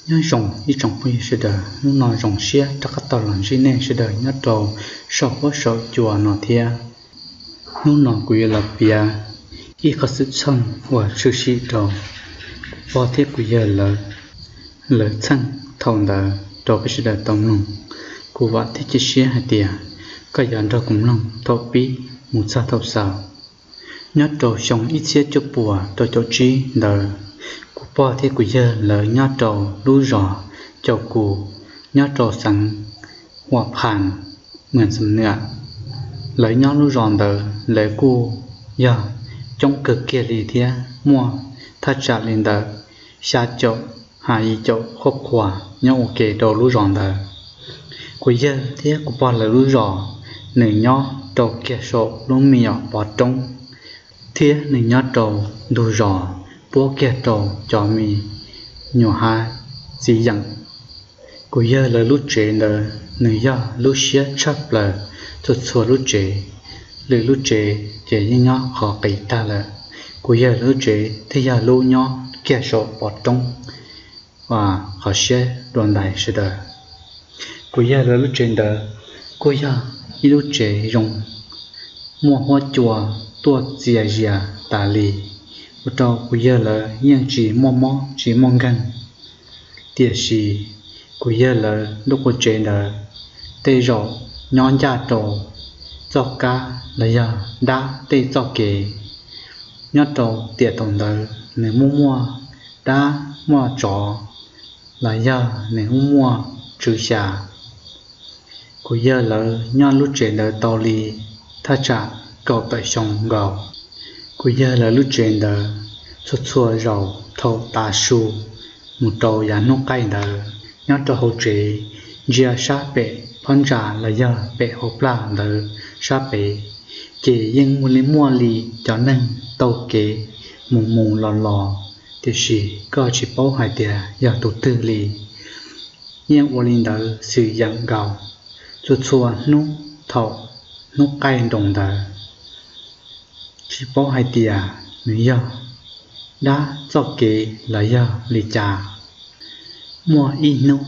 Nyob zoo ib tsoom phooj ywg sawv daws, hnub no zoo siab rov qab tau los ntsib nej sawv daws nyob rau saum huab saum cua no thiab. Hnub no kuv yuav los piav ib qhov xwm txheej uas tshwm sim rau kuv pog thiab kuv yawg lawv, lawv txheej thaum ntawd rau peb sawv daws tau mloog. Kuv vam thiab cia siab hais tias koj yuav nrog kuv mloog thaum pib mus txog thaum xaus. Nyob rau xyoo ib txhiab cuaj puas rau caum tsib ntawd, kuv pog thiab kuv yawg lawv nyob rau lub zos Caum Kus, nyob rau xeev Huam Phas, Mws Xam Nwam. Lawv nyob lub zos ntawd lawv kuj yog coob kawg kiag li thiab muaj thaj tsam li ntawm xya caum ha yim caum khoj khuas nyob ua ke rau lub zos ntawd. Kuv yawg thiab kuv pog lawv lub zos, nws nyob rau kiag saum lub me nyuam pov roob, thiab nws nyob rau ntug zos puab kiag rau cov me nyuam hav txiv yeem. Kuv yawg lawv lub tsev ntawd nws yog lub siab tshaj plaws txhua txhua lub tsev. Lwm lub tsev ces yeej nyob qhov qis tag lawm, kuv yawg lawv lub tsev thiaj yog lub nyob kiag saum pov roob, qhov siab dua ntais sawv daws. Kuv yawg lawv lub tsev ntawd kuj yog ib lub tsev zoo, muaj huab cua tuaj txias zias tas li, ua rau kuv yawg lawv yeej tsis muaj mob tsis muaj nkeeg. Tiam sis kuv yawg lawv lub qua tsev ntawd tej zaum nyob ncaj rau txoj kab los yog dab tej txoj kev. Nyob rau tiam thaum ntawd nws muaj muaj dab muaj tsov los yog nws muaj muaj tswv xya. Kuv yawg lawv nyob lub tsev ntawd tau li thaj tsam kaum tawm xyoo nkaus. Kuv yawg lawv lub tsev ntawd txhua txhua zaus thaum tav su mus rau yav hnub qaij ntawd, nyob rau hauv tsev ntsia sab pem phab ntsa los yog pem hauv plag ntawd sab pem, ces yeej muaj li muaj li cov neeg taug kev mus mus los los, tiam sis koj tsis paub hais tias yog tus twg li. Yeej ua li ntawd xwm yeem nkaus txhua txhua hnub thaum hnub qaij nroos ntawd. Tsis paub hais tias nws yog dab txoj kev los yog li cas. Muaj ib hnub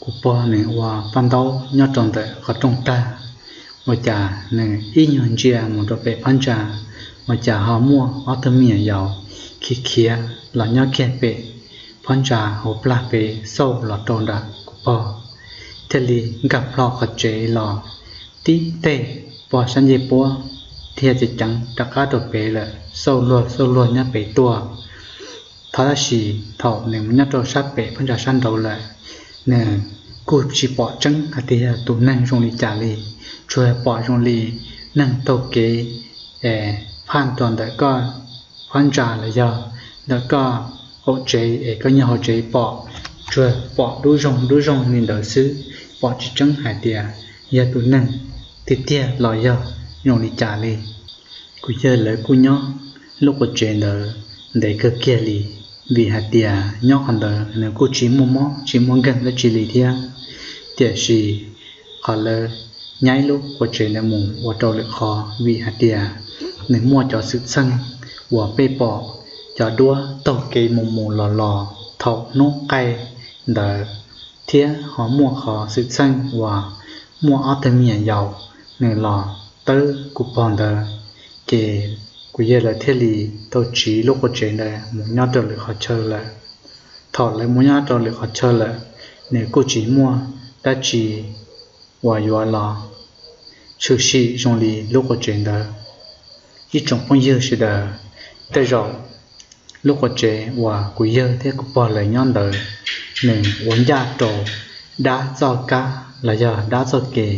kuv pog nws ua paj ntaub nyob rau ntawm qhov rooj tag, ua cas nws ib nyuag ntsia mus rau pem phab ntsa, ua cas ho muaj ob tug me nyuam yaus khiav khiav los nyob kiag pem phab ntsa hauv plag pem xauj los rau nram kuv pog, thiaj li nkag plho qhov tsev los tib teg, pog sab ncej puab dhia ceev ceev rov qab rau pem lawm, xauj luag xauj luag nyob pem tuaj. Tab sis thaum nws mus nyob rau sab pem phab ntsa sab nraud lawm, nws kuj tsis pom tseeb hais tias yog tus neeg zoo li cas li, tsuas pom zoo li neeg taug kev es phaj rau ntawm koj phab ntsa los yog ntawm koj hauv tsev es koj nyob hauv tsev pom, tsuas pom dub zoog dub zoog li ntawd xwb, pom tsis tseeb hais tias yog tus neeg tiag tiag los yog zoo li cas li. Kuv yawg lawv kuj nyob lub qua tsev ntawd ntev kawg kiag li, vim hais tias nyob qhov ntawd nws kuj tsis muaj mob tsis muaj nkeeg dab tsi li thiab. Tiam sis qhov lawv nyaib lub qua tsev ntawd mus ua rau lwm qhov, vim hais tias nws muaj cov xwm txheej uas peb pom cov duab taug kev mus mus los los thaum hnub qaij ntawd, thiab ho muaj qhov xwm txheej uas muaj ob tug me nyuam yaus nws los tawb kuv pog ntawd, ces kuv yawg lawv thiaj li tau tsiv lub qua tsev ntawd mus nyob rau lwm qhov chaw lawm. Thaum lawv mus nyob rau lwm qhov chaw lawm, nws kuj tsis muaj dab tsi uas yuav los tshwm sim zoo li lub qua tsev ntawd. Ib tsoom phooj ywg sawv daws, tej zaum lub qua tsev uas kuv yawg thiab kuv pog lawv nyob ntawd, nws ua ncaj rau dab txoj kab los yog dab txoj kev,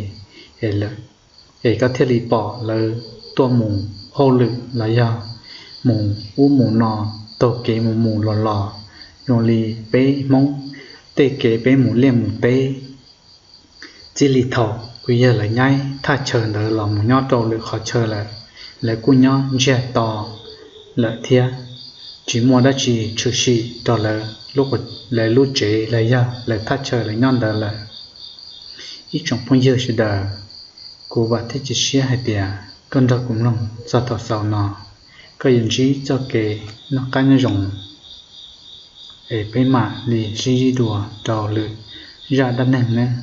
es koj thiaj li pom lawv tuaj mus hauj lwm los yog mus ub mus no, taug kev mus mus los los, zoo li peb Hmoob tej kev peb mus liaj mus teb. Txij li thaum kuv yawg lawv nyaib thaj chaw ntawd los mus nyob rau lwm qhov chaw lawm, lawv kuj nyob ntsiag to lawm thiab, tsis muaj dab tsi tshwm sim rau lawv lub tsev los yog lawv thaj chaw lawv nyob ntawd lawm. Ib tsoom phooj ywg sawv daws, kuv vam thiab cia siab hais tias koj nrog kuv mloog txog thaum xaus no, koj yuav ntsib txoj kev noj qab nyob zoo. es peb mam li sib ntsib dua rau lwm zaj dab neeg nawb.